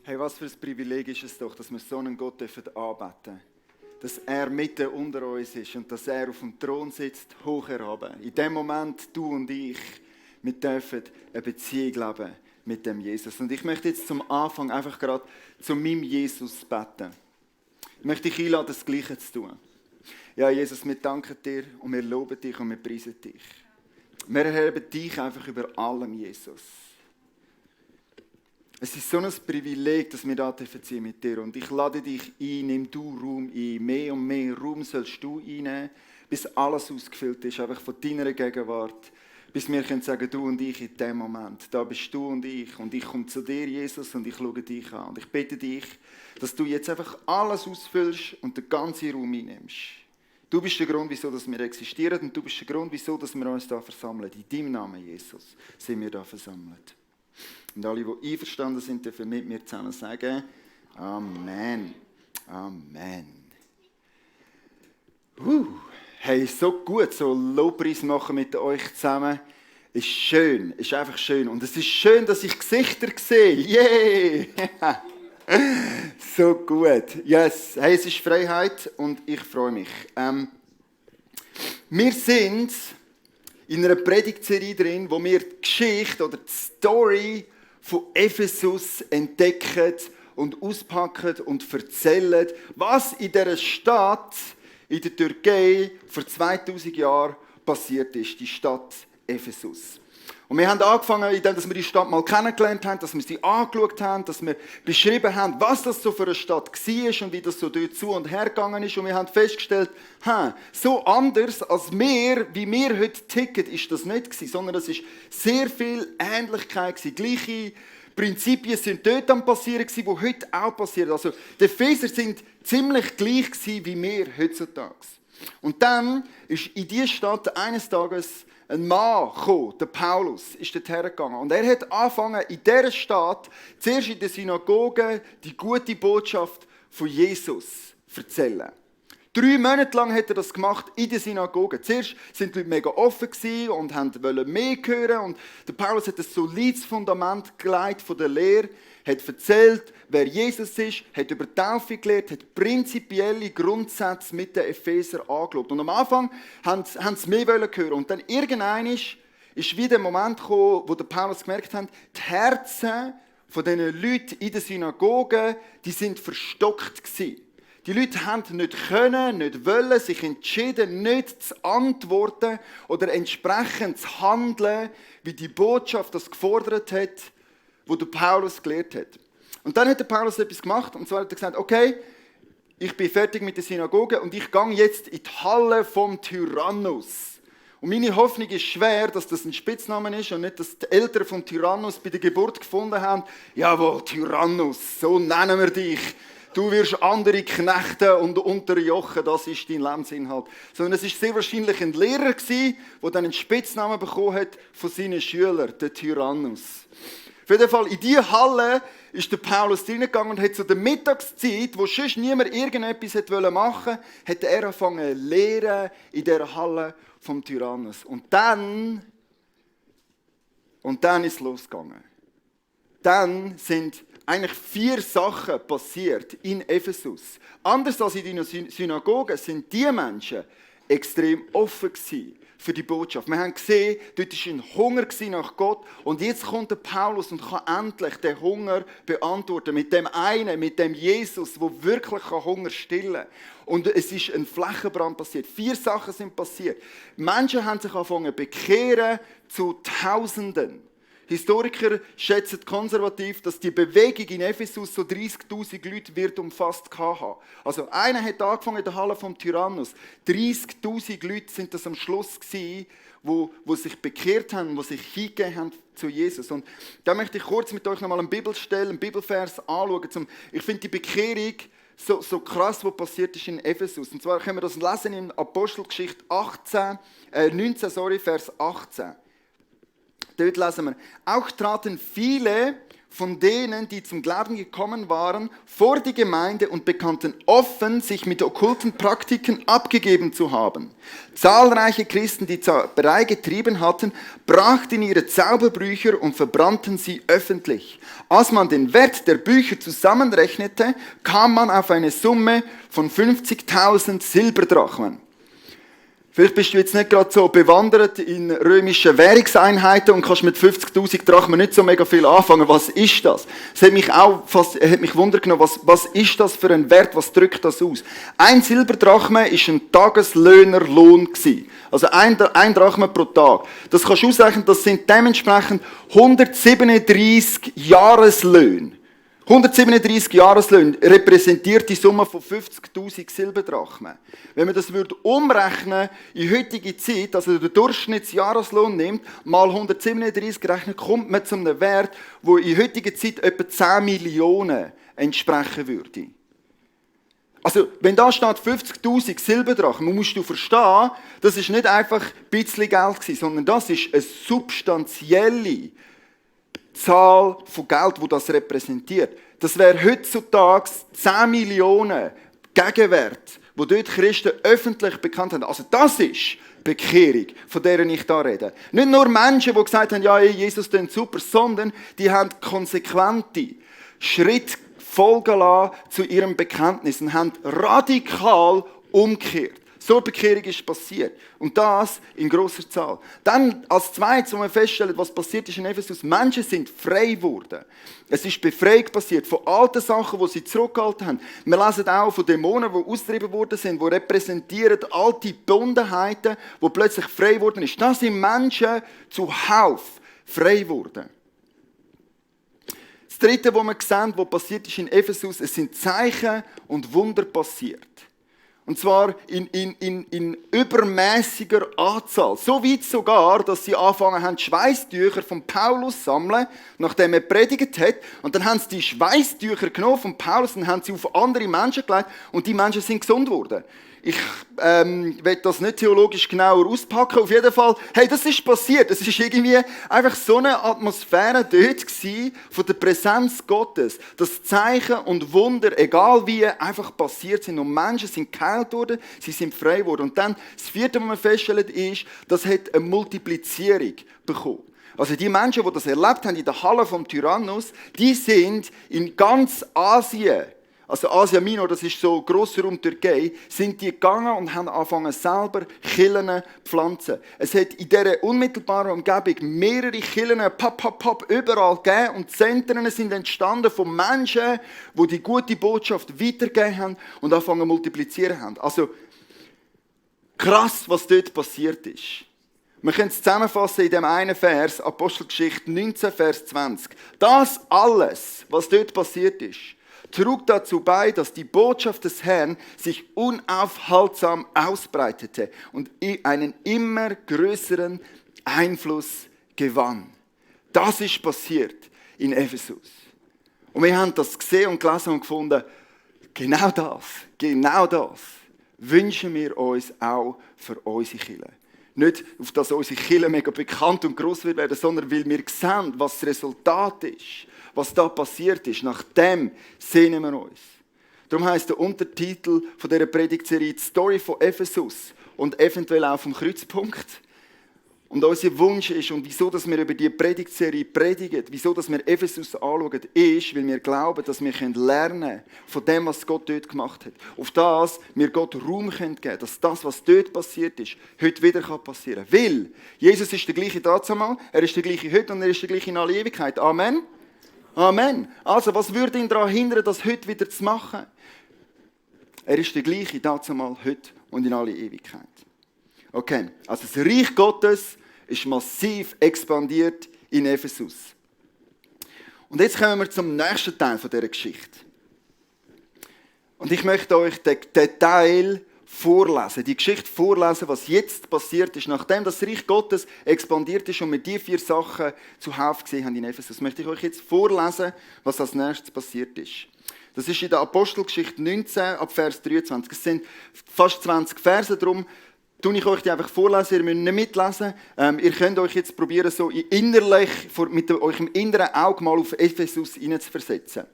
Hey, was für ein Privileg ist es doch, dass wir so einen Gott anbeten dürfen. Dass er mitten unter uns ist und dass er auf dem Thron sitzt, hoch erhaben. In dem Moment, du und ich, wir dürfen eine Beziehung leben mit dem Jesus. Und ich möchte jetzt zum Anfang einfach gerade zu meinem Jesus beten. Ich möchte dich einladen, das Gleiche zu tun. Ja, Jesus, wir danken dir und wir loben dich und wir preisen dich. Wir erheben dich einfach über allem, Jesus. Es ist so ein Privileg, dass wir da sein mit dir. Und ich lade dich ein, nimm du Raum ein. Mehr und mehr Raum sollst du einnehmen, bis alles ausgefüllt ist, einfach von deiner Gegenwart. Bis wir können sagen, du und ich in dem Moment. Da bist du und ich komme zu dir, Jesus, und ich schaue dich an. Und ich bitte dich, dass du jetzt einfach alles ausfüllst und den ganzen Raum einnimmst. Du bist der Grund, wieso wir existieren, und du bist der Grund, wieso wir uns hier versammeln. In deinem Namen, Jesus, sind wir hier versammelt. Und alle, die einverstanden sind, dürfen mit mir zusammen sagen, Amen. Amen. Hey, so gut, so Lobpreis machen mit euch zusammen. Ist schön, ist einfach schön. Und es ist schön, dass ich Gesichter sehe. Yeah! So gut. Yes. Hey, es ist Freiheit und ich freue mich. Wir sind in einer Predigtserie drin, wo wir die Geschichte oder die Story von Ephesus entdecken und auspacken und erzählen, was in dieser Stadt, in der Türkei, vor 2000 Jahren passiert ist, die Stadt Ephesus. Und wir haben angefangen, indem wir die Stadt mal kennengelernt haben, dass wir sie angeschaut haben, dass wir beschrieben haben, was das so für eine Stadt war und wie das so dort zu und her gegangen ist. Und wir haben festgestellt, so anders als wie wir heute ticken, ist das nicht gewesen, sondern es ist sehr viel Ähnlichkeit gewesen. Gleiche Prinzipien sind dort am passieren gewesen, die heute auch passieren. Also die Epheser sind ziemlich gleich gewesen, wie wir heutzutage. Und dann ist in diese Stadt eines Tages ein Mann gekommen, der Paulus, ist dort hergegangen. Und er hat angefangen, in dieser Stadt, zuerst in der Synagoge, die gute Botschaft von Jesus zu erzählen. 3 Monate lang hat er das gemacht in der Synagoge. Zuerst waren die Leute mega offen und wollten mehr hören. Und der Paulus hat ein solides Fundament gelegt von der Lehre, hat erzählt, wer Jesus ist, hat über die Taufe gelehrt, hat prinzipielle Grundsätze mit den Epheser angeschaut. Und am Anfang haben sie mehr hören. Und dann irgendwann ist wieder der Moment gekommen, wo der Paulus gemerkt hat, die Herzen von diesen Leuten in der Synagoge, die sind verstockt gewesen. Die Leute haben nicht können, nicht wollen, sich entschieden, nicht zu antworten oder entsprechend zu handeln, wie die Botschaft das gefordert hat, wo der Paulus gelehrt hat. Und dann hat der Paulus etwas gemacht, und zwar hat er gesagt, okay, ich bin fertig mit der Synagoge und ich gehe jetzt in die Halle vom Tyrannus. Und meine Hoffnung ist schwer, dass das ein Spitzname ist und nicht, dass die Eltern vom Tyrannus bei der Geburt gefunden haben, jawohl, Tyrannus, so nennen wir dich. Du wirst andere knechten und unterjochen, das ist dein Lebensinhalt. Sondern es war sehr wahrscheinlich ein Lehrer, der dann einen Spitznamen bekommen hat von seinen Schülern, der Tyrannus. Auf jeden Fall, in diese Halle ist der Paulus reingegangen und hat zu der Mittagszeit, wo sonst niemand irgendetwas machen wollte, hat er angefangen zu lehren in dieser Halle vom Tyrannus. Und dann ist es losgegangen. Dann sind eigentlich 4 Sachen passiert in Ephesus. Anders als in den Synagogen sind die Menschen extrem offen für die Botschaft. Wir haben gesehen, dort war ein Hunger nach Gott und jetzt kommt der Paulus und kann endlich den Hunger beantworten mit dem einen, mit dem Jesus, der wirklich Hunger stillen kann. Und es ist ein Flächenbrand passiert. 4 Sachen sind passiert. Menschen haben sich angefangen zu bekehren zu Tausenden. Historiker schätzen konservativ, dass die Bewegung in Ephesus so 30'000 Leute wird umfasst haben. Also einer hat angefangen in der Halle vom Tyrannus. 30'000 Leute sind das am Schluss gewesen, wo sich bekehrt haben, wo sich hingegeben haben zu Jesus. Und da möchte ich kurz mit euch nochmal eine Bibelstelle, einen Bibelvers anschauen. Ich finde die Bekehrung so krass, was passiert ist in Ephesus. Und zwar können wir das lesen in Apostelgeschichte 19, Vers 18. Dort lesen wir, auch traten viele von denen, die zum Glauben gekommen waren, vor die Gemeinde und bekannten offen, sich mit okkulten Praktiken abgegeben zu haben. Zahlreiche Christen, die Zauberei getrieben hatten, brachten ihre Zauberbücher und verbrannten sie öffentlich. Als man den Wert der Bücher zusammenrechnete, kam man auf eine Summe von 50.000 Silberdrachmen. Vielleicht bist du jetzt nicht gerade so bewandert in römischen Währungseinheiten und kannst mit 50.000 Drachmen nicht so mega viel anfangen. Was ist das? Es hat mich auch hat mich Wunder genommen, was ist das für ein Wert, was drückt das aus? Ein Silberdrachme ist ein Tageslöhnerlohn gewesen. Also ein Drachme pro Tag. Das kannst du ausrechnen, das sind dementsprechend 137 Jahreslöhne. 137 Jahreslöhne repräsentiert die Summe von 50.000 Silberdrachmen. Wenn man das umrechnen in heutige Zeit, also der Durchschnittsjahreslohn nimmt, mal 137 rechnet, kommt man zu einem Wert, der in heutiger Zeit etwa 10 Millionen entsprechen würde. Also, wenn da steht 50.000 Silberdrachmen, musst du verstehen, das ist nicht einfach ein bisschen Geld gewesen, sondern das ist eine substanzielle Zahl von Geld, die das repräsentiert. Das wäre heutzutage 10 Millionen Gegenwert, wo dort Christen öffentlich bekannt haben. Also das ist Bekehrung, von der ich da rede. Nicht nur Menschen, die gesagt haben, ja, Jesus ist super, sondern die haben konsequente Schritte folgen lassen zu ihrem Bekenntnis und haben radikal umgekehrt. So eine Bekehrung ist passiert. Und das in grosser Zahl. Dann als zweites, wo wir feststellen, was passiert ist in Ephesus, Menschen sind frei geworden. Es ist Befreiung passiert von alten Sachen, die sie zurückgehalten haben. Wir lesen auch von Dämonen, die austrieben worden sind, die repräsentieren alte Gebundenheiten, die plötzlich frei geworden sind. Da sind Menschen zuhauf frei geworden. Das Dritte, was wir sehen, was passiert ist in Ephesus, es sind Zeichen und Wunder passiert. Und zwar in übermäßiger Anzahl. So weit sogar, dass sie angefangen haben, Schweißtücher von Paulus zu sammeln, nachdem er predigt hat. Und dann haben sie die Schweißtücher genommen von Paulus und haben sie auf andere Menschen gelegt. Und die Menschen sind gesund worden. Ich will das nicht theologisch genauer auspacken. Auf jeden Fall, hey, das ist passiert. Es ist irgendwie einfach so eine Atmosphäre dort gewesen, von der Präsenz Gottes, dass Zeichen und Wunder, egal wie, einfach passiert sind. Und Menschen sind geheilt worden, sie sind frei worden. Und dann, das vierte, was wir feststellen, ist, das hat eine Multiplizierung bekommen. Also die Menschen, die das erlebt haben in der Halle vom Tyrannus, die sind in ganz Asien, also Asia Minor, das ist so grosser Raum Türkei, sind die gegangen und haben angefangen selber Kirchen zu pflanzen. Es hat in dieser unmittelbaren Umgebung mehrere Kirchen, überall gegeben und Zentren sind entstanden von Menschen, die die gute Botschaft weitergegeben haben und angefangen zu multiplizieren haben. Also krass, was dort passiert ist. Wir können es zusammenfassen in dem einen Vers, Apostelgeschichte 19, Vers 20. Das alles, was dort passiert ist, trug dazu bei, dass die Botschaft des Herrn sich unaufhaltsam ausbreitete und einen immer größeren Einfluss gewann. Das ist passiert in Ephesus. Und wir haben das gesehen und gelesen und gefunden, genau das wünschen wir uns auch für unsere Kirche. Nicht, auf dass unsere Kirche mega bekannt und gross wird werden, sondern weil wir sehen, was das Resultat ist. Was da passiert ist, nach dem sehnen wir uns. Darum heisst der Untertitel von dieser Predigtserie die Story von Ephesus und eventuell auch vom Kreuzpunkt. Und unser Wunsch ist, und wieso dass wir über diese Predigtserie predigen, wieso dass wir Ephesus anschauen, ist, weil wir glauben, dass wir lernen können von dem, was Gott dort gemacht hat. Auf das wir Gott Raum geben können, dass das, was dort passiert ist, heute wieder passieren kann. Weil Jesus ist der gleiche damals, er ist der gleiche heute und er ist der gleiche in alle Ewigkeit. Amen. Amen. Also, was würde ihn daran hindern, das heute wieder zu machen? Er ist der gleiche, damals, heute und in alle Ewigkeit. Okay, also das Reich Gottes ist massiv expandiert in Ephesus. Und jetzt kommen wir zum nächsten Teil dieser Geschichte. Und ich möchte euch den Teil vorlesen, die Geschichte vorlesen, was jetzt passiert ist, nachdem das Reich Gottes expandiert ist und wir die 4 Sachen zuhauf gesehen haben in Ephesus. Möchte ich euch jetzt vorlesen, was als nächstes passiert ist. Das ist in der Apostelgeschichte 19 ab Vers 23. Es sind fast 20 Verse, darum tue ich euch die einfach vorlesen, ihr müsst nicht mitlesen. Ihr könnt euch jetzt probieren, so innerlich, mit eurem inneren Auge mal auf Ephesus hineinzuversetzen.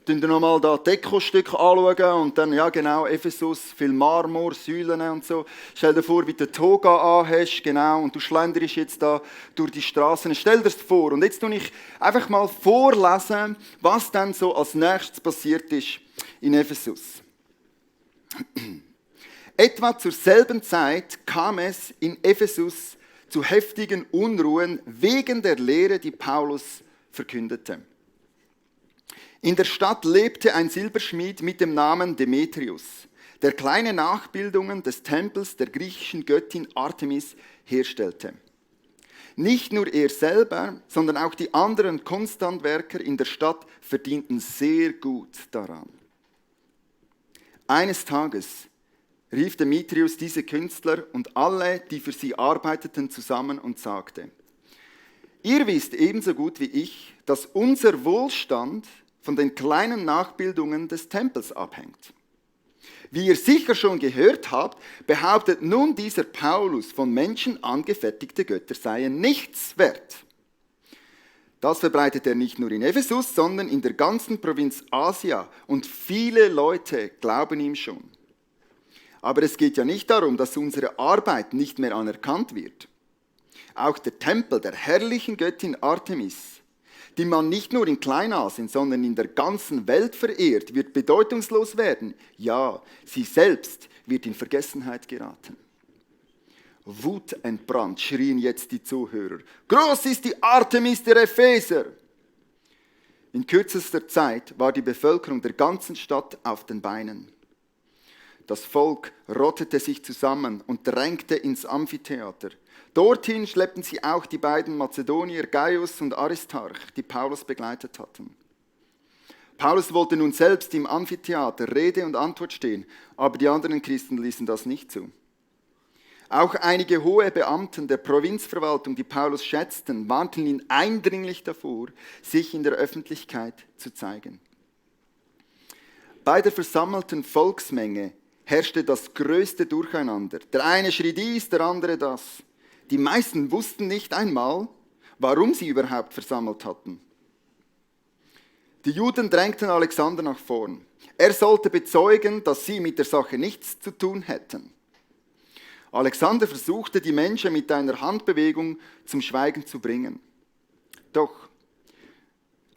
Schaut ihr nochmal da Dekostücke anschauen und dann, ja genau, Ephesus, viel Marmor, Säulen und so. Stell dir vor, wie du Toga anhast, genau, und du schlenderst jetzt da durch die Straßen. Stell dir das vor. Und jetzt tue ich einfach mal vorlesen, was dann so als nächstes passiert ist in Ephesus. Etwa zur selben Zeit kam es in Ephesus zu heftigen Unruhen wegen der Lehre, die Paulus verkündete. In der Stadt lebte ein Silberschmied mit dem Namen Demetrius, der kleine Nachbildungen des Tempels der griechischen Göttin Artemis herstellte. Nicht nur er selber, sondern auch die anderen Kunsthandwerker in der Stadt verdienten sehr gut daran. Eines Tages rief Demetrius diese Künstler und alle, die für sie arbeiteten, zusammen und sagte: Ihr wisst ebenso gut wie ich, dass unser Wohlstand von den kleinen Nachbildungen des Tempels abhängt. Wie ihr sicher schon gehört habt, behauptet nun dieser Paulus, von Menschen angefertigte Götter seien nichts wert. Das verbreitet er nicht nur in Ephesus, sondern in der ganzen Provinz Asia und viele Leute glauben ihm schon. Aber es geht ja nicht darum, dass unsere Arbeit nicht mehr anerkannt wird. Auch der Tempel der herrlichen Göttin Artemis, die man nicht nur in Kleinasien, sondern in der ganzen Welt verehrt, wird bedeutungslos werden. Ja, sie selbst wird in Vergessenheit geraten. Wutentbrannt schrien jetzt die Zuhörer: Groß ist die Artemis der Epheser! In kürzester Zeit war die Bevölkerung der ganzen Stadt auf den Beinen. Das Volk rottete sich zusammen und drängte ins Amphitheater. Dorthin schleppten sie auch die beiden Mazedonier Gaius und Aristarch, die Paulus begleitet hatten. Paulus wollte nun selbst im Amphitheater Rede und Antwort stehen, aber die anderen Christen ließen das nicht zu. Auch einige hohe Beamten der Provinzverwaltung, die Paulus schätzten, warnten ihn eindringlich davor, sich in der Öffentlichkeit zu zeigen. Bei der versammelten Volksmenge herrschte das größte Durcheinander. Der eine schrie dies, der andere das. Die meisten wussten nicht einmal, warum sie überhaupt versammelt hatten. Die Juden drängten Alexander nach vorn. Er sollte bezeugen, dass sie mit der Sache nichts zu tun hätten. Alexander versuchte, die Menschen mit einer Handbewegung zum Schweigen zu bringen. Doch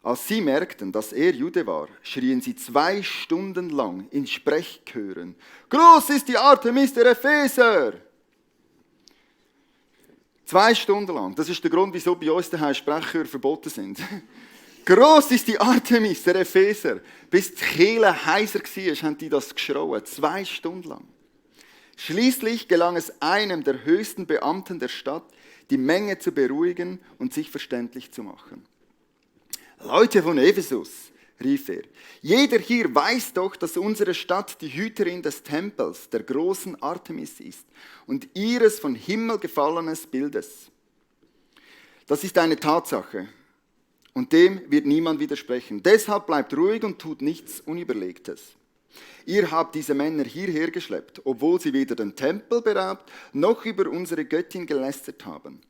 als sie merkten, dass er Jude war, schrien sie 2 Stunden lang in Sprechchören: Groß ist die Artemis der Epheser! 2 Stunden lang. Das ist der Grund, wieso bei uns daheim Sprechchöre verboten sind. Groß ist die Artemis der Epheser! Bis die Kehle heiser war, haben die das geschrauen. 2 Stunden lang. Schließlich gelang es einem der höchsten Beamten der Stadt, die Menge zu beruhigen und sich verständlich zu machen. Leute von Ephesus, rief er, jeder hier weiß doch, dass unsere Stadt die Hüterin des Tempels, der großen Artemis ist und ihres von Himmel gefallenes Bildes. Das ist eine Tatsache und dem wird niemand widersprechen. Deshalb bleibt ruhig und tut nichts Unüberlegtes. Ihr habt diese Männer hierher geschleppt, obwohl sie weder den Tempel beraubt, noch über unsere Göttin gelästert haben.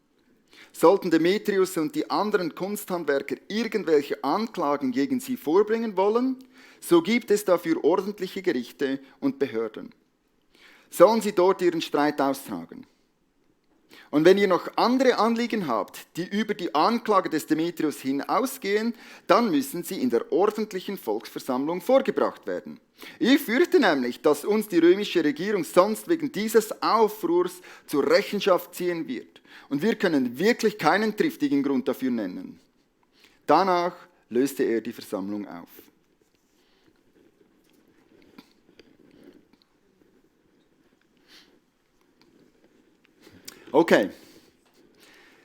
Sollten Demetrius und die anderen Kunsthandwerker irgendwelche Anklagen gegen sie vorbringen wollen, so gibt es dafür ordentliche Gerichte und Behörden. Sollen sie dort ihren Streit austragen. Und wenn ihr noch andere Anliegen habt, die über die Anklage des Demetrius hinausgehen, dann müssen sie in der ordentlichen Volksversammlung vorgebracht werden. Ich fürchte nämlich, dass uns die römische Regierung sonst wegen dieses Aufruhrs zur Rechenschaft ziehen wird. Und wir können wirklich keinen triftigen Grund dafür nennen. Danach löste er die Versammlung auf. Okay.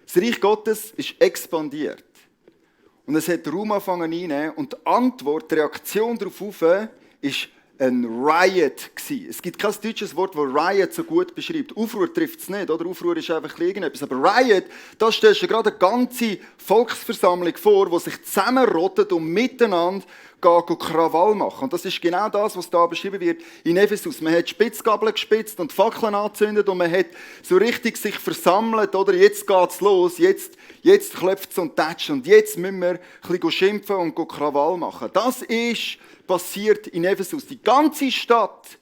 Das Reich Gottes ist expandiert. Und es hat Raum angefangen reinnehmen und die Antwort, die Reaktion darauf ist ein Riot gewesen. Es gibt kein deutsches Wort, das Riot so gut beschreibt. Aufruhr trifft es nicht, oder? Aufruhr ist einfach irgendetwas. Aber Riot, da stellst du dir gerade eine ganze Volksversammlung vor, die sich zusammenrottet und miteinander Krawall machen. Und das ist genau das, was da beschrieben wird in Ephesus. Man hat Spitzgabeln gespitzt und Fackeln angezündet und man hat so richtig sich versammelt, oder? Jetzt geht's los, jetzt klopft es und tätscht und jetzt müssen wir ein bisschen schimpfen und Krawall machen. Das ist passiert in Ephesus. Die ganze Stadt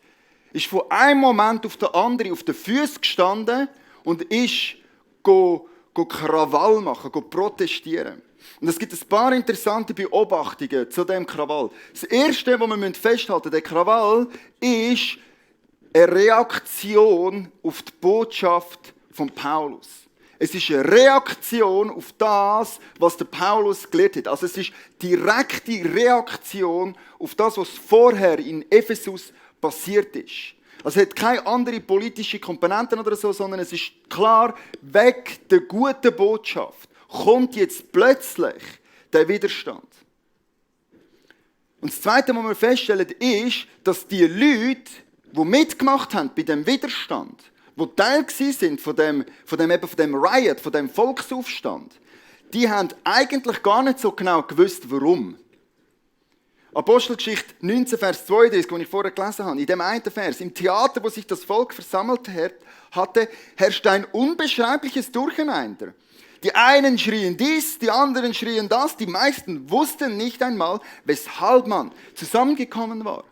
ist von einem Moment auf den anderen auf den Füßen gestanden und ist Krawall machen, protestieren. Und es gibt ein paar interessante Beobachtungen zu dem Krawall. Das Erste, was wir festhalten müssen, der Krawall ist eine Reaktion auf die Botschaft von Paulus. Es ist eine Reaktion auf das, was der Paulus gelehrt hat. Also es ist direkte Reaktion auf das, was vorher in Ephesus passiert ist. Also es hat keine andere politische Komponenten oder so, sondern es ist klar, weg der guten Botschaft kommt jetzt plötzlich der Widerstand. Und das Zweite, was wir feststellen, ist, dass die Leute, die mitgemacht haben bei dem Widerstand, die Teil sind von dem Riot, von dem Volksaufstand, die haben eigentlich gar nicht so genau gewusst, warum. Apostelgeschichte 19, Vers 32, den ich vorher gelesen habe, in dem einen Vers, im Theater, wo sich das Volk versammelt hatte, herrschte ein unbeschreibliches Durcheinander. Die einen schrien dies, die anderen schrien das, die meisten wussten nicht einmal, weshalb man zusammengekommen war.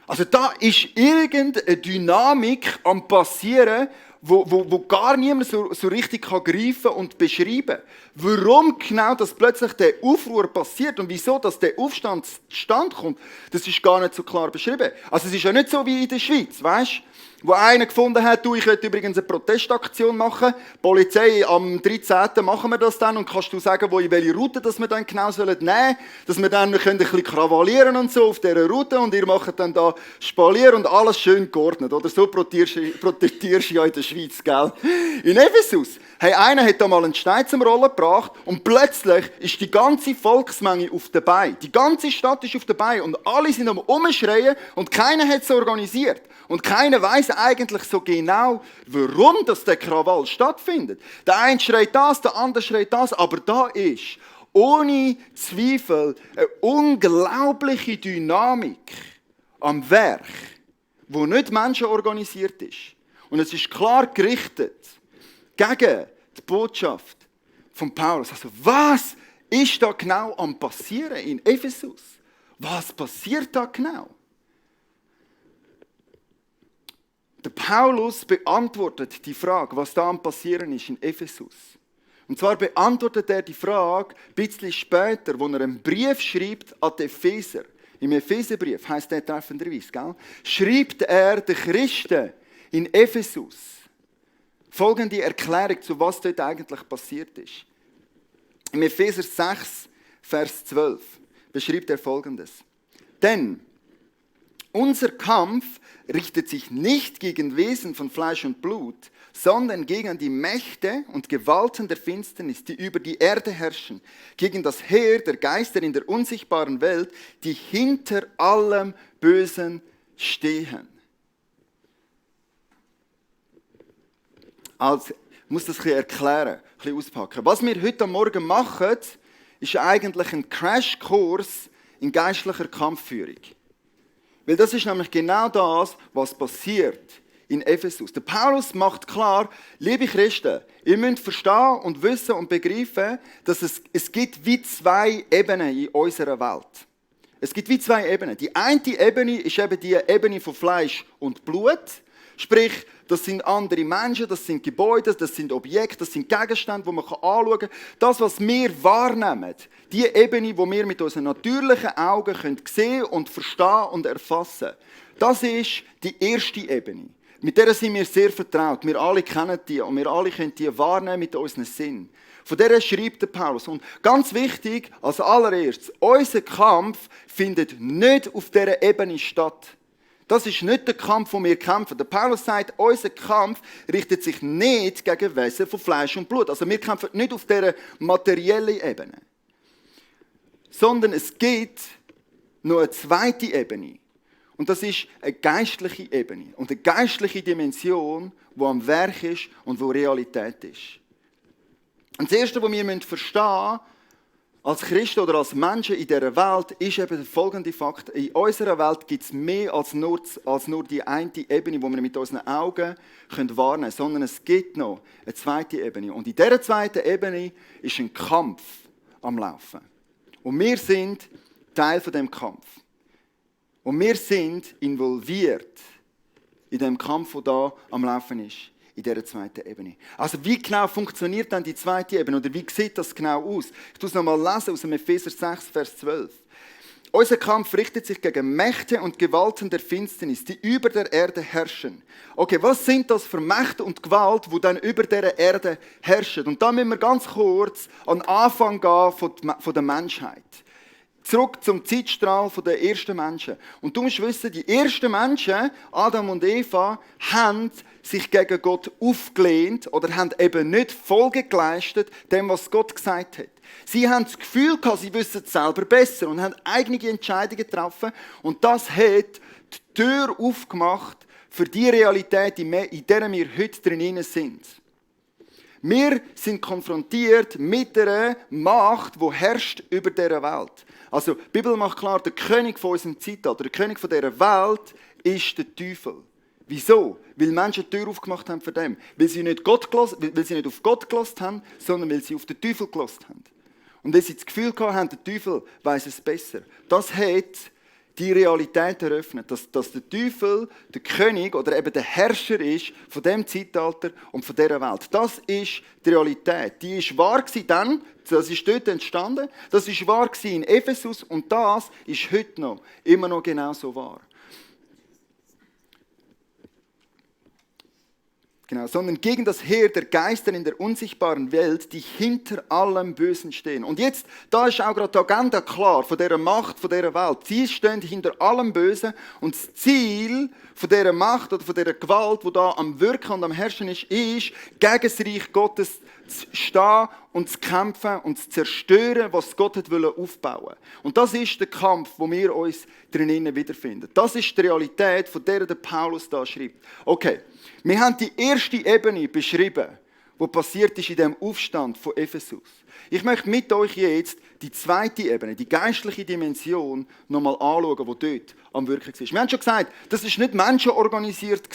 Also da ist irgendeine Dynamik am Passieren, wo gar niemand so richtig greifen und beschreiben kann. Warum genau das plötzlich der Aufruhr passiert und wieso dass der Aufstand zustande kommt, das ist gar nicht so klar beschrieben. Also es ist ja nicht so wie in der Schweiz, weißt? Wo einer gefunden hat, ich will übrigens eine Protestaktion machen. Polizei, am 13. machen wir das dann und kannst du sagen, welche Route dass wir dann genau nehmen sollen, dass wir dann ein bisschen krawallieren und so auf dieser Route und ihr macht dann da Spalier und alles schön geordnet. Oder so protestierst du ja in der Schweiz, gell? In Ephesus, einer hat da mal einen Stein zum Rollen gebracht und plötzlich ist die ganze Volksmenge auf der Beine. Die ganze Stadt ist auf der Beine und alle sind am Umschreien und keiner hat es organisiert. Und keiner weiß eigentlich so genau, warum der Krawall stattfindet. Der eine schreit das, der andere schreit das, aber da ist ohne Zweifel eine unglaubliche Dynamik am Werk, wo nicht menschenorganisiert ist. Und es ist klar gerichtet gegen die Botschaft von Paulus. Also was ist da genau am passieren in Ephesus? Was passiert da genau? Der Paulus beantwortet die Frage, was da am Passieren ist in Ephesus. Und zwar beantwortet er die Frage ein bisschen später, wo er einen Brief schreibt an die Epheser. Im Epheserbrief heisst der treffenderweise, gell? Schreibt er den Christen in Ephesus folgende Erklärung, zu was dort eigentlich passiert ist. Im Epheser 6, Vers 12 beschreibt er Folgendes. Denn unser Kampf richtet sich nicht gegen Wesen von Fleisch und Blut, sondern gegen die Mächte und Gewalten der Finsternis, die über die Erde herrschen, gegen das Heer der Geister in der unsichtbaren Welt, die hinter allem Bösen stehen. Also, ich muss das ein bisschen erklären, ein bisschen auspacken. Was wir heute Morgen machen, ist eigentlich ein Crashkurs in geistlicher Kampfführung. Weil das ist nämlich genau das, was passiert in Ephesus. Der Paulus macht klar, liebe Christen, ihr müsst verstehen und wissen und begreifen, dass es gibt wie zwei Ebenen in unserer Welt. Es gibt wie zwei Ebenen. Die eine Ebene ist eben die Ebene von Fleisch und Blut. Sprich, das sind andere Menschen, das sind Gebäude, das sind Objekte, das sind Gegenstände, die man anschauen kann. Das, was wir wahrnehmen, die Ebene, die wir mit unseren natürlichen Augen sehen und verstehen und erfassen können, das ist die erste Ebene. Mit der sind wir sehr vertraut. Wir alle kennen die und wir alle können die wahrnehmen mit unseren Sinnen. Von der schreibt der Paulus. Und ganz wichtig, als allererstes, unser Kampf findet nicht auf dieser Ebene statt. Das ist nicht der Kampf, den wir kämpfen. Der Paulus sagt, unser Kampf richtet sich nicht gegen Wesen von Fleisch und Blut. Also wir kämpfen nicht auf dieser materiellen Ebene. Sondern es gibt noch eine zweite Ebene. Und das ist eine geistliche Ebene und eine geistliche Dimension, die am Werk ist und wo Realität ist. Und das Erste, was wir verstehen müssen, als Christen oder als Menschen in dieser Welt, ist eben der folgende Fakt. In unserer Welt gibt es mehr als nur die eine Ebene, die wir mit unseren Augen wahrnehmen können, sondern es gibt noch eine zweite Ebene. Und in dieser zweiten Ebene ist ein Kampf am Laufen. Und wir sind Teil von dem Kampf. Und wir sind involviert in dem Kampf, der da am Laufen ist. In dieser zweiten Ebene. Also wie genau funktioniert dann die zweite Ebene oder wie sieht das genau aus? Ich tue es nochmal lesen aus dem Epheser 6, Vers 12. Unser Kampf richtet sich gegen Mächte und Gewalten der Finsternis, die über der Erde herrschen. Okay, was sind das für Mächte und Gewalt, die dann über der Erde herrschen? Und da müssen wir ganz kurz an den Anfang gehen von der Menschheit. Zurück zum Zeitstrahl der ersten Menschen. Und du musst wissen, die ersten Menschen, Adam und Eva, haben sich gegen Gott aufgelehnt oder haben eben nicht Folge geleistet dem, was Gott gesagt hat. Sie haben das Gefühl gehabt, sie wissen es selber besser und haben eigene Entscheidungen getroffen. Und das hat die Tür aufgemacht für die Realität, in der wir heute drin sind. Wir sind konfrontiert mit einer Macht, die herrscht über dieser Welt. Also, die Bibel macht klar, der König von unserem Zeitalter, der König von dieser Welt ist der Teufel. Wieso? Weil Menschen die Tür aufgemacht haben für den. Weil sie nicht auf Gott gehört haben, sondern weil sie auf den Teufel gehört haben. Und weil sie das Gefühl hatten, der Teufel weiss es besser. Das hat die Realität eröffnet, dass der Teufel der König oder eben der Herrscher ist von dem Zeitalter und von dieser Welt. Das ist die Realität. Die ist wahr gewesen dann, das ist dort entstanden, das ist wahr gewesen in Ephesus und das ist heute noch, immer noch genauso wahr. Genau, sondern gegen das Heer der Geister in der unsichtbaren Welt, die hinter allem Bösen stehen. Und jetzt, da ist auch gerade die Agenda klar von dieser Macht, von dieser Welt. Sie stehen hinter allem Bösen und das Ziel von dieser Macht oder von dieser Gewalt, die da am Wirken und am Herrschen ist, gegen das Reich Gottes zu stehen und zu kämpfen und zu zerstören, was Gott aufbauen wollte. Und das ist der Kampf, wo wir uns drinnen wiederfinden. Das ist die Realität, von der Paulus da schreibt. Okay, wir haben die erste Ebene beschrieben, die passiert ist in dem Aufstand von Ephesus. Ich möchte mit euch jetzt die zweite Ebene, die geistliche Dimension, nochmal anschauen, die dort am Wirken war. Wir haben schon gesagt, das war nicht menschenorganisiert.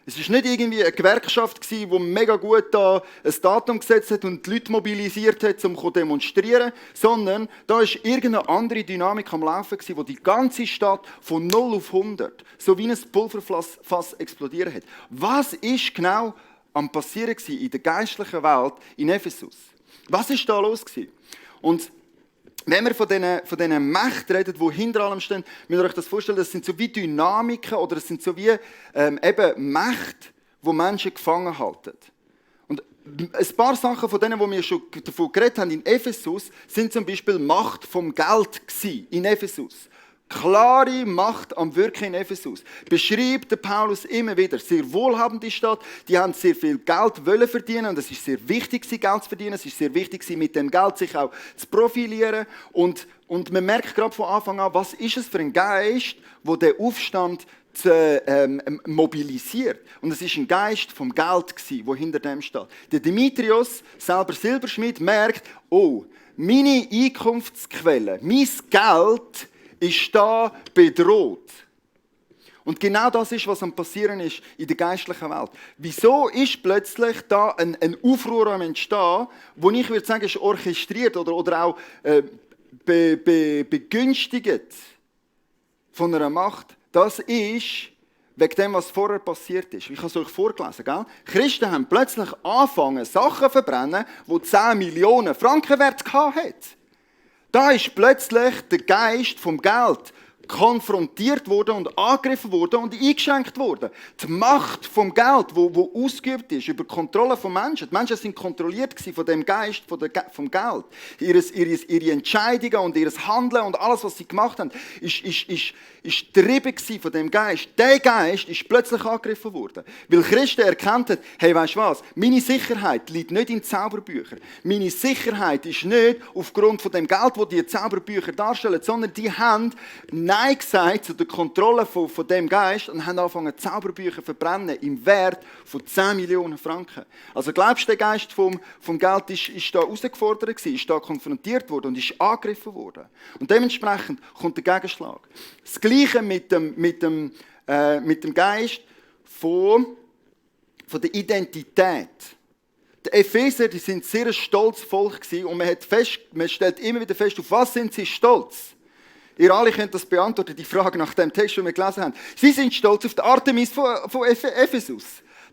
Es war nicht irgendwie eine Gewerkschaft, die mega gut da ein Datum gesetzt hat und die Leute mobilisiert hat, um zu demonstrieren, sondern da war irgendeine andere Dynamik am Laufen, die die ganze Stadt von 0 auf 100, so wie ein Pulverfass explodiert hat. Was ist genau am Passieren in der geistlichen Welt in Ephesus? Was ist da los? Und wenn wir von diesen Mächten reden, die hinter allem stehen, müsst ihr euch das vorstellen, das sind so wie Dynamiken oder das sind so wie eben Mächte, die Menschen gefangen halten. Und ein paar Sachen von denen, die wir schon davon geredet haben in Ephesus, sind zum Beispiel Macht vom Geld in Ephesus. Klare Macht am Wirken in Ephesus. Beschreibt der Paulus immer wieder. Sehr wohlhabende Stadt. Die haben sehr viel Geld wollen verdienen. Und es ist sehr wichtig, Geld zu verdienen. Es ist sehr wichtig, mit dem Geld sich auch zu profilieren. Und man merkt gerade von Anfang an, was ist es für ein Geist, der den Aufstand mobilisiert. Und es ist ein Geist vom Geld, der hinter dem steht. Der Demetrios, selber Silberschmied, merkt, oh, meine Einkunftsquelle, mein Geld ist da bedroht. Und genau das ist, was am Passieren ist in der geistlichen Welt. Wieso ist plötzlich da ein Aufruhr am Entstehen, wo ich würde sagen, ist orchestriert oder auch begünstigt von einer Macht? Das ist wegen dem, was vorher passiert ist. Ich habe es euch vorgelesen. Gell? Christen haben plötzlich angefangen, Sachen zu verbrennen, die 10 Millionen Franken wert hatten. Da ist plötzlich der Geist vom Geld konfrontiert worden und angegriffen worden und eingeschränkt worden. Die Macht vom Geld, wo ausgeübt ist über die Kontrolle von Menschen. Die Menschen sind kontrolliert von dem Geist vom Geld. Ihre Entscheidungen und ihr Handeln und alles, was sie gemacht haben, ist getrieben von dem Geist. Der Geist ist plötzlich angegriffen worden. Weil Christen erkannt haben, hey, weisst du was? Meine Sicherheit liegt nicht in Zauberbüchern. Meine Sicherheit ist nicht aufgrund von dem Geld, das die Zauberbücher darstellen, sondern die haben Nein gesagt zu der Kontrolle von dem Geist und haben angefangen, Zauberbücher zu verbrennen im Wert von 10 Millionen Franken. Also glaubst du, der Geist vom Geld ist da herausgefordert gewesen, ist da konfrontiert worden und ist angegriffen worden. Und dementsprechend kommt der Gegenschlag. Das Gleiche mit dem Geist von der Identität. Die Epheser, die sind sehr ein stolzes Volk gewesen und man stellt immer wieder fest, auf was sind sie stolz? Ihr alle könnt das beantworten, die Frage nach dem Text, den wir gelesen haben. Sie sind stolz auf die Artemis von Ephesus.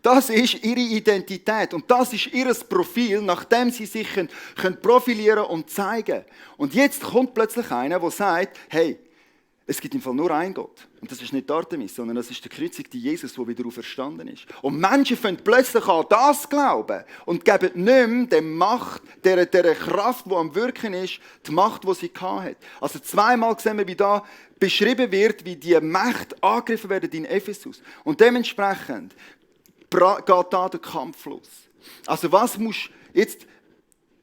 Das ist ihre Identität und das ist ihr Profil, nachdem sie sich profilieren und zeigen. Und jetzt kommt plötzlich einer, der sagt, hey, es gibt im Fall nur einen Gott. Und das ist nicht Artemis, sondern das ist der gekreuzigte Jesus, der wieder auferstanden ist. Und Menschen fangen plötzlich an das glauben und geben nicht mehr der Macht, der Kraft, die am Wirken ist, die Macht, die sie hatte. Also zweimal sehen wir, wie da beschrieben wird, wie die Mächte angegriffen werden in Ephesus. Und dementsprechend geht da der Kampf los. Also was muss jetzt...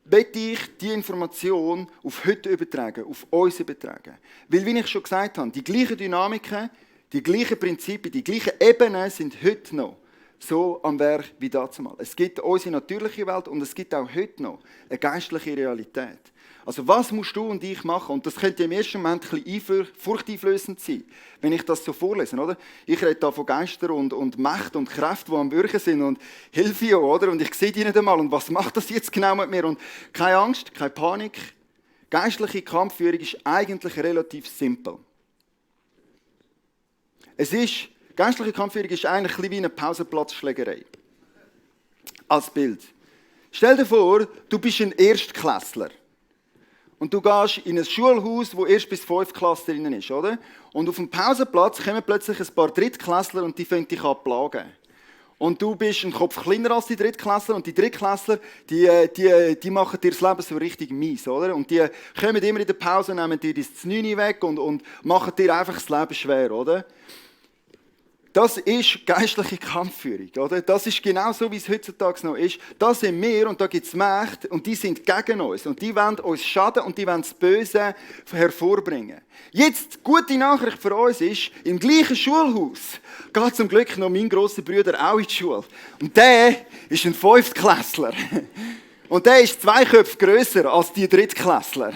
möchte ich diese Information auf heute übertragen, auf uns übertragen. Weil, wie ich schon gesagt habe, die gleichen Dynamiken, die gleichen Prinzipien, die gleichen Ebenen sind heute noch so am Werk wie damals. Es gibt unsere natürliche Welt und es gibt auch heute noch eine geistliche Realität. Also was musst du und ich machen? Und das könnte im ersten Moment ein bisschen furchteinflößend sein, wenn ich das so vorlese, oder? Ich rede da von Geistern und Mächten und Kräften, die am Wirken sind und Hilfe ja, oder? Und ich sehe die nicht einmal. Und was macht das jetzt genau mit mir? Und keine Angst, keine Panik. Geistliche Kampfführung ist eigentlich relativ simpel. Geistliche Kampfführung ist eigentlich ein bisschen wie eine Pausenplatzschlägerei. Als Bild. Stell dir vor, du bist ein Erstklässler. Und du gehst in ein Schulhaus, wo erst bis 5 Klassen drin ist, oder? Und auf dem Pausenplatz kommen plötzlich ein paar Drittklässler und die fangen dich an zu plagen. Und du bist ein Kopf kleiner als die Drittklässler und die Drittklässler, die machen dir das Leben so richtig mies, oder? Und die kommen immer in der Pause, nehmen dir das Znüni weg und machen dir einfach das Leben schwer, oder? Das ist geistliche Kampfführung, oder? Das ist genau so, wie es heutzutage noch ist. Das sind wir und da gibt es Mächte und die sind gegen uns. Und die wollen uns schaden und die wollen das Böse hervorbringen. Jetzt, gute Nachricht für uns ist, im gleichen Schulhaus geht zum Glück noch mein grosser Bruder auch in die Schule. Und der ist ein Fünftklässler. Und der ist 2 Köpfe grösser als die Drittklässler.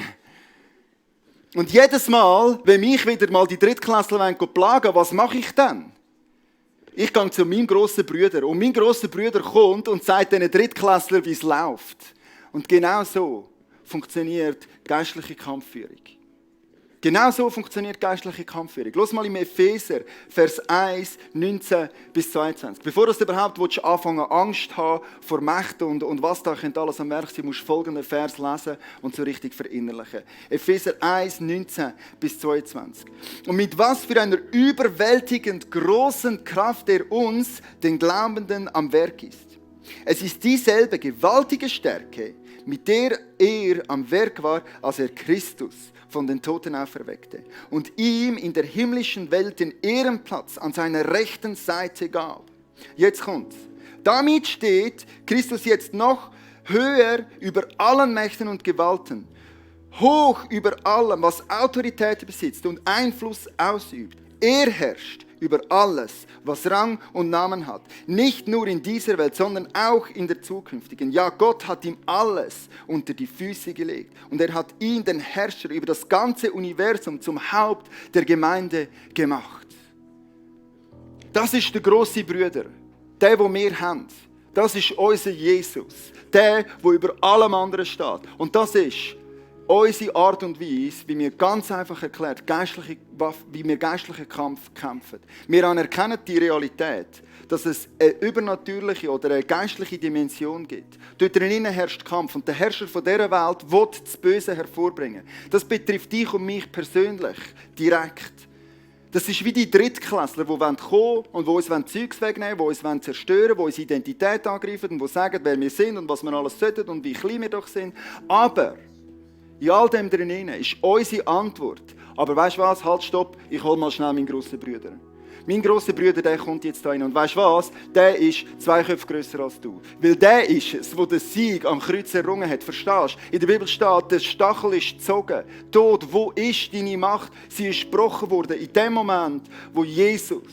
Und jedes Mal, wenn mich wieder mal die Drittklässler plagen wollen, was mache ich dann? Ich gehe zu meinem grossen Bruder und mein grosser Bruder kommt und sagt diesen Drittklässlern, wie es läuft. Und genau so funktioniert geistliche Kampfführung. Genau so funktioniert geistliche Kampfführung. Los mal im Epheser, Vers 1, 19 bis 22. Bevor du überhaupt anfangen Angst haben vor Mächten und was da alles am Werk sein, musst du folgenden Vers lesen und so richtig verinnerlichen. Epheser 1, 19 bis 22. Und mit was für einer überwältigend großen Kraft er uns, den Glaubenden, am Werk ist. Es ist dieselbe gewaltige Stärke, mit der er am Werk war, als er Christus von den Toten auferweckte und ihm in der himmlischen Welt den Ehrenplatz an seiner rechten Seite gab. Jetzt kommt's. Damit steht Christus jetzt noch höher über allen Mächten und Gewalten, hoch über allem, was Autorität besitzt und Einfluss ausübt. Er herrscht über alles, was Rang und Namen hat. Nicht nur in dieser Welt, sondern auch in der zukünftigen. Ja, Gott hat ihm alles unter die Füße gelegt. Und er hat ihn, den Herrscher über das ganze Universum, zum Haupt der Gemeinde gemacht. Das ist der grosse Bruder, der, den wir haben. Das ist unser Jesus, der über allem anderen steht. Und das ist unsere Art und Weise, wie wir ganz einfach erklärt, wie wir geistlichen Kampf kämpfen. Wir anerkennen die Realität, dass es eine übernatürliche oder eine geistliche Dimension gibt. Dort drinnen herrscht Kampf und der Herrscher von dieser Welt will das Böse hervorbringen. Das betrifft dich und mich persönlich, direkt. Das ist wie die Drittklässler, die kommen wollen und die uns Zeugs wegnehmen wollen, die uns zerstören wollen, die unsere Identität angreifen und die sagen, wer wir sind und was wir alles sollten und wie klein wir doch sind. Aber in all dem drinnen ist unsere Antwort. Aber weißt du was? Halt, stopp, ich hole mal schnell meinen grossen Bruder. Mein grosser Bruder, der kommt jetzt da rein. Und weißt du was? Der ist 2 Köpfe grösser als du. Weil der ist es, der den Sieg am Kreuz errungen hat. Verstehst du? In der Bibel steht, der Stachel ist gezogen. Tod, wo ist deine Macht? Sie ist gebrochen worden. In dem Moment, wo Jesus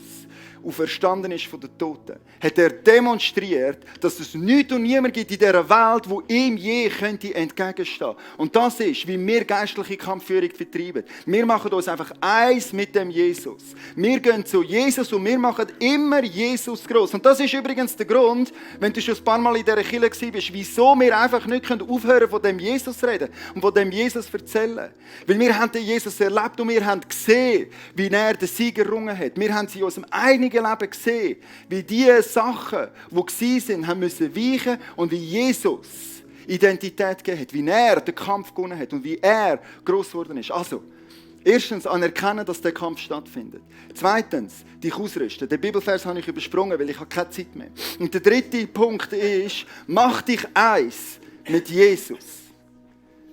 auferstanden ist von den Toten, hat er demonstriert, dass es nichts und niemand gibt in dieser Welt, wo ihm je könnte entgegenstehen. Und das ist, wie wir geistliche Kampfführung betreiben. Wir machen uns einfach eins mit dem Jesus. Wir gehen zu Jesus und wir machen immer Jesus groß. Und das ist übrigens der Grund, wenn du schon ein paar Mal in dieser Kirche bist, wieso wir einfach nicht aufhören können, von dem Jesus zu reden und von dem Jesus zu erzählen. Weil wir haben den Jesus erlebt und wir haben gesehen, wie er den Sieg errungen hat. Wir haben sie in unserem eigenen Leben gesehen, wie die Sachen, die waren, haben müssen weichen und wie Jesus Identität gegeben hat, wie er den Kampf gewonnen hat und wie er gross geworden ist. Also, erstens anerkennen, dass der Kampf stattfindet. Zweitens, dich ausrüsten. Den Bibelvers habe ich übersprungen, weil ich habe keine Zeit mehr. Und der dritte Punkt ist, mach dich eins mit Jesus.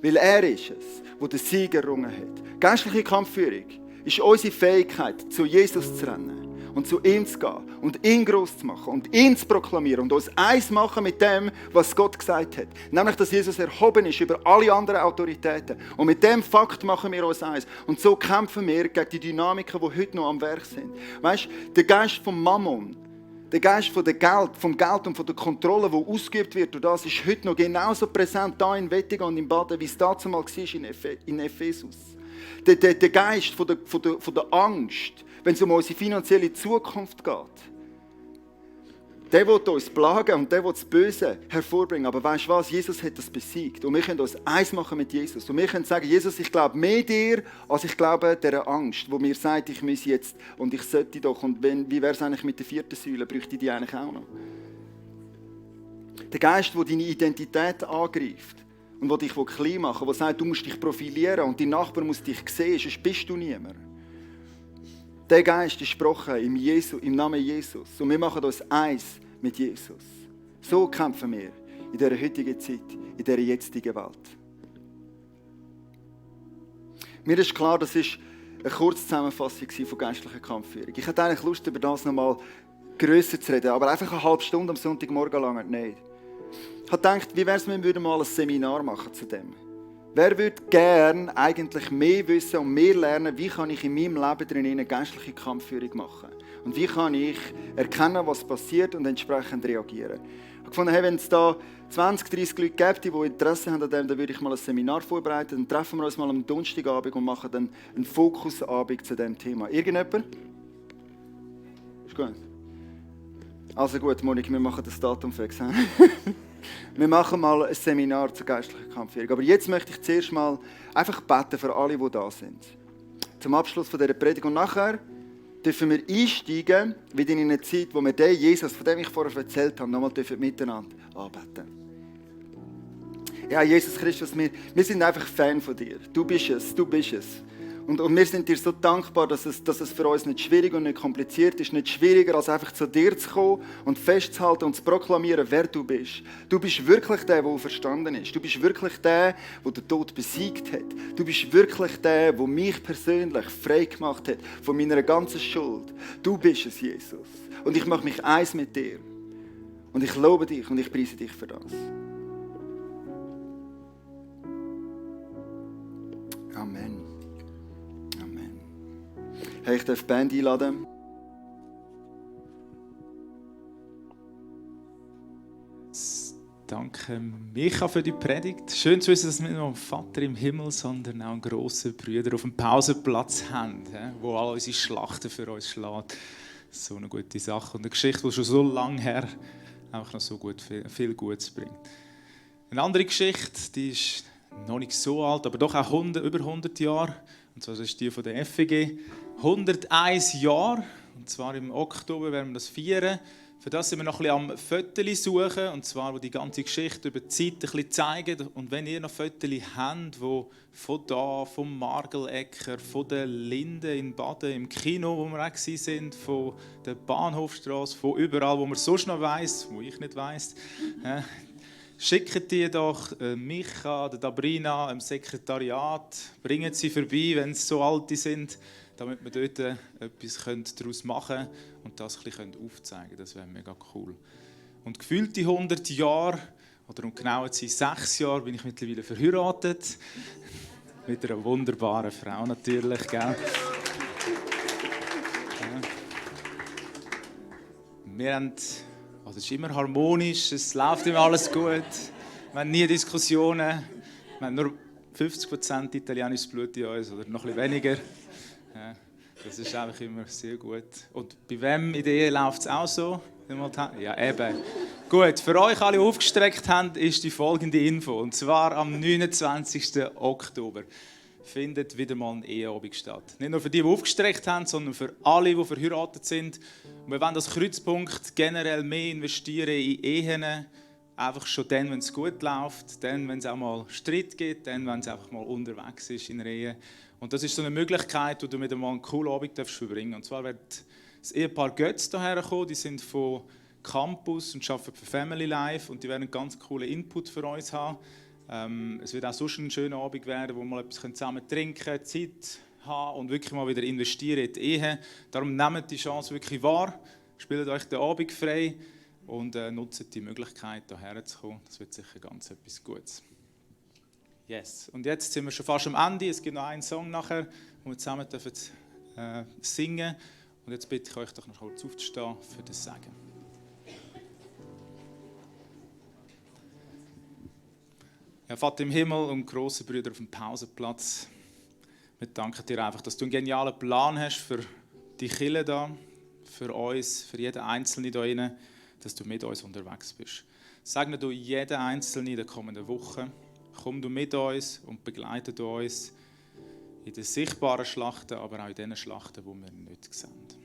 Weil er ist es, der den Sieg errungen hat. Geistliche Kampfführung ist unsere Fähigkeit, zu Jesus zu rennen und zu ihm zu gehen und ihn gross zu machen und ihn zu proklamieren und uns eins machen mit dem, was Gott gesagt hat. Nämlich, dass Jesus erhoben ist über alle anderen Autoritäten. Und mit dem Fakt machen wir uns eins. Und so kämpfen wir gegen die Dynamiken, die heute noch am Werk sind. Weißt du, der Geist vom Mammon, der Geist vom Geld und von der Kontrolle, die ausgeübt wird, und das ist heute noch genauso präsent hier in Wettigen und in Baden, wie es damals war in Ephesus. Der Geist von der Angst, wenn es um unsere finanzielle Zukunft geht. Der will uns plagen und der will das Böse hervorbringen. Aber weißt du was? Jesus hat das besiegt. Und wir können uns eins machen mit Jesus. Und wir können sagen, Jesus, ich glaube mehr dir, als ich glaube dieser Angst, wo mir sagt, ich muss jetzt und ich sollte doch. Und wie wäre es eigentlich mit der 4. Säule? Bräuchte ich die eigentlich auch noch? Der Geist, der deine Identität angreift und der dich klein machen will, der sagt, du musst dich profilieren und dein Nachbar muss dich sehen, sonst bist du niemand. Der Geist ist gesprochen im Namen Jesus. Und wir machen uns eins mit Jesus. So kämpfen wir in dieser heutigen Zeit, in dieser jetzigen Welt. Mir ist klar, das ist eine Kurzzusammenfassung von geistlicher Kampfführung. Ich hätte eigentlich Lust, über das noch mal grösser zu reden, aber einfach eine halbe Stunde am Sonntagmorgen lang nicht. Ich habe gedacht, wie wäre es, wenn wir mal ein Seminar machen zu dem? Wer würde gerne eigentlich mehr wissen und mehr lernen, wie kann ich in meinem Leben drin eine geistliche Kampfführung machen? Und wie kann ich erkennen, was passiert und entsprechend reagieren? Ich habe gefunden, hey, wenn es da 20, 30 Leute gibt, die Interesse haben an dem, dann würde ich mal ein Seminar vorbereiten. Dann treffen wir uns mal am Donnerstagabend und machen dann einen Fokusabend zu diesem Thema. Irgendjemand? Ist gut. Also gut, Monik, wir machen das Datum fix. Wir machen mal ein Seminar zur geistlichen Kampfführung. Aber jetzt möchte ich zuerst mal einfach beten für alle, die da sind. Zum Abschluss von dieser Predigt. Und nachher dürfen wir einsteigen, wieder in eine Zeit, wo wir den Jesus, von dem ich vorher erzählt habe, nochmal miteinander anbeten. Ja, Jesus Christus, wir sind einfach Fan von dir. Du bist es, du bist es. Und wir sind dir so dankbar, dass es für uns nicht schwierig und nicht kompliziert ist. Nicht schwieriger, als einfach zu dir zu kommen und festzuhalten und zu proklamieren, wer du bist. Du bist wirklich der, der verstanden ist. Du bist wirklich der, der den Tod besiegt hat. Du bist wirklich der, der mich persönlich frei gemacht hat von meiner ganzen Schuld. Du bist es, Jesus. Und ich mache mich eins mit dir. Und ich lobe dich und ich preise dich für das. Amen. Hey, ich darf die Band einladen. Danke, Micha, für die Predigt. Schön zu wissen, dass wir nicht nur einen Vater im Himmel, sondern auch einen grossen Bruder auf dem Pausenplatz haben, der all unsere Schlachten für uns schlägt. So eine gute Sache und eine Geschichte, die schon so lange her einfach noch so viel Gutes bringt. Eine andere Geschichte, die ist noch nicht so alt, aber doch auch über 100 Jahre. Und zwar ist die von der FEG. 101 Jahre, und zwar im Oktober werden wir das feiern. Für das sind wir noch ein bisschen am Fotos suchen, und zwar, wo die ganze Geschichte über die Zeit ein bisschen zeigen. Und wenn ihr noch Fotos habt, die von da, vom Margelecker, von der Linde in Baden, im Kino, wo wir auch waren, von der Bahnhofstrasse, von überall, wo man sonst noch weiss, wo ich nicht weiss, schickt die doch Micha, der Dabrina, im Sekretariat, bringen sie vorbei, wenn sie so alte sind. damit wir dort etwas daraus machen können und das ein bisschen aufzeigen können. Das wäre mega cool. Und gefühlte 100 Jahre, oder um genau zu sein, 6 Jahre, bin ich mittlerweile verheiratet. Mit einer wunderbaren Frau natürlich, gell? Wir haben, also es ist immer harmonisch, es läuft immer alles gut. Wir haben nie Diskussionen. Wir haben nur 50% italienisches Blut in uns oder noch ein bisschen weniger. Ja, das ist einfach immer sehr gut. Und bei wem in der Ehe läuft es auch so? Ja, eben. Gut, für euch alle aufgestreckt haben, ist die folgende Info. Und zwar am 29. Oktober findet wieder mal ein Eheabend statt. Nicht nur für die, die aufgestreckt haben, sondern für alle, die verheiratet sind. Und wir wollen als Kreuzpunkt generell mehr investieren in Ehen. Einfach schon dann, wenn es gut läuft, dann, wenn es auch mal Streit gibt, dann, wenn es einfach mal unterwegs ist in der Ehe. Und das ist so eine Möglichkeit, wo du mit einmal einen coolen Abend verbringen darfst. Und zwar wird das Ehepaar Götz hierher kommen. Die sind von Campus und arbeiten für Family Life und die werden einen ganz coolen Input für uns haben. Es wird auch sonst ein schöner Abend werden, wo wir mal etwas zusammen trinken können, Zeit haben und wirklich mal wieder investieren in die Ehe. Darum nehmt die Chance wirklich wahr, spielt euch den Abend frei und nutzt die Möglichkeit, hierher zu kommen. Das wird sicher ganz etwas Gutes. Yes. Und jetzt sind wir schon fast am Ende. Es gibt noch einen Song nachher, wo wir zusammen dürfen, singen. Und jetzt bitte ich euch doch noch kurz aufzustehen für das Sagen. Ja, Vater im Himmel und grosse Brüder auf dem Pausenplatz, wir danken dir einfach, dass du einen genialen Plan hast für die Kirche da, für uns, für jeden Einzelnen hier drin, dass du mit uns unterwegs bist. Segne du jeden Einzelnen in den kommenden Wochen. Komm du mit uns und begleite uns in den sichtbaren Schlachten, aber auch in den Schlachten, die wir nicht sehen.